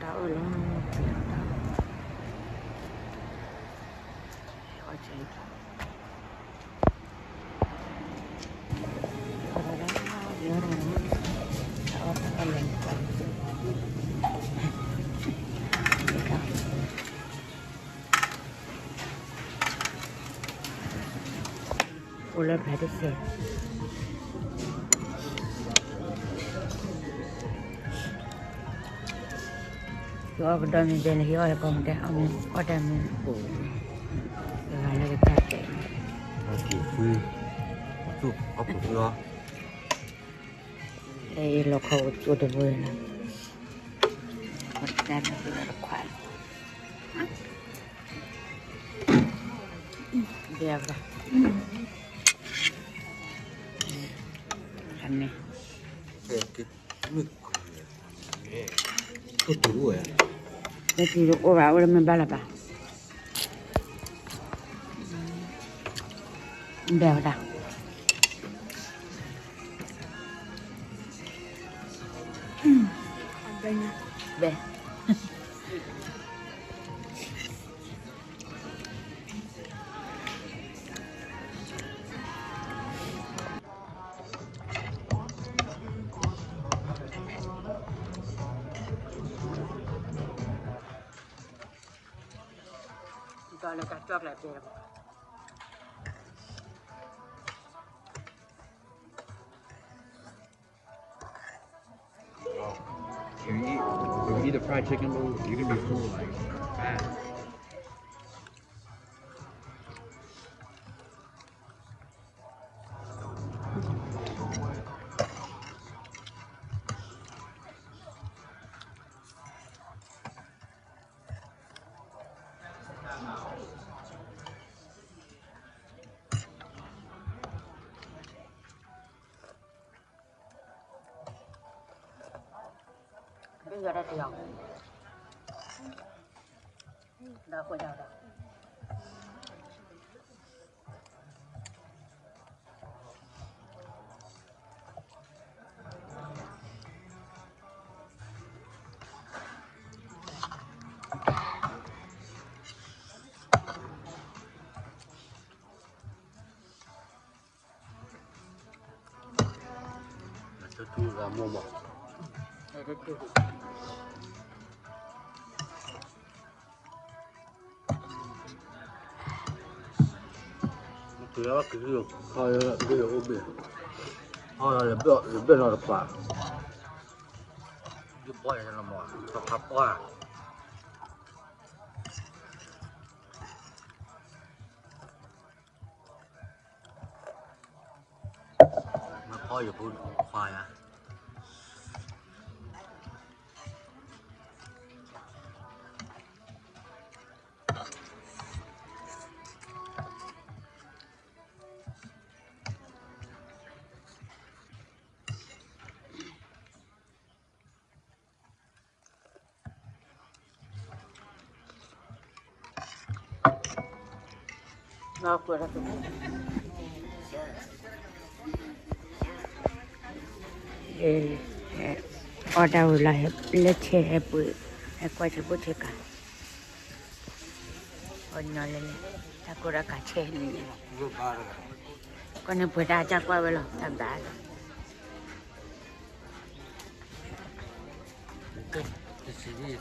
တၢ်အၢၣ်လီၤ, တၢ်အၢၣ်လီၤ, အိၣ်လၢဖျါတစဲး ယအီၣ်ကဒီးမ့ၢ်ဒဲးလၢဟံၣ်အီၣ်လၢကီၢ်မ့ၢ်တဲ အီၣ်မ့ၢ်အီၣ်တၢ်မ့ၢ်ပူၤ, တဂၤလၢကတၢၢ်တဲာ်, အီၣ်ပူၤဃု, အီၣ်ပူၤဃုအီၤ, လီၤခီအိၣ်တဘိလီၤ, တၢ်မ့ၢ်တခွါလီၤ, ဘဲအဘၣ်, န့ၣ် တၢ်တူၢ်အိၣ်ဘၣ် အိၣ်လၢမ့ၢ်ဘၣ်လၢၤဘၣ်, ဘဲဝဲဒၣ်, ဘဲ ဒီးလၢတၢ်ကၠီၣ်ကျဲတဲလီၤ, If you eat, if you eat the fried chicken, bro, you're gonna be full, like, fast. က့ၤလီၤက့ၤလီၤ ခီလၢဘ့ၣ်အိၣ်ဘ့ၣ်, ခီလၢဘ့ၣ်လီၤတခွး, ယဘီယဲလီၤမး တခွးပှၢ်, မ့ၢ်ခီယဖိခွါယၤ အီၣ်တၢ်ဝံၤလီၤ ဟဲလၢဆဲးဟဲပှ့ၤ ဟဲကွၢ်ဆဲးဘိၣ်ဆဲးကၤ အီၣ်ညီလဲၣ်လဲၣ် တၢ်ကိၢ်တၢ်ကၤဆဲးန့ၣ် ကီၢ်န့ၣ်ပှဲၤတၢ်ကၢ်ကွၢ်ဝဲလီၤ တၢ်ဘၣ်လီၤ တဆံးန့ၣ်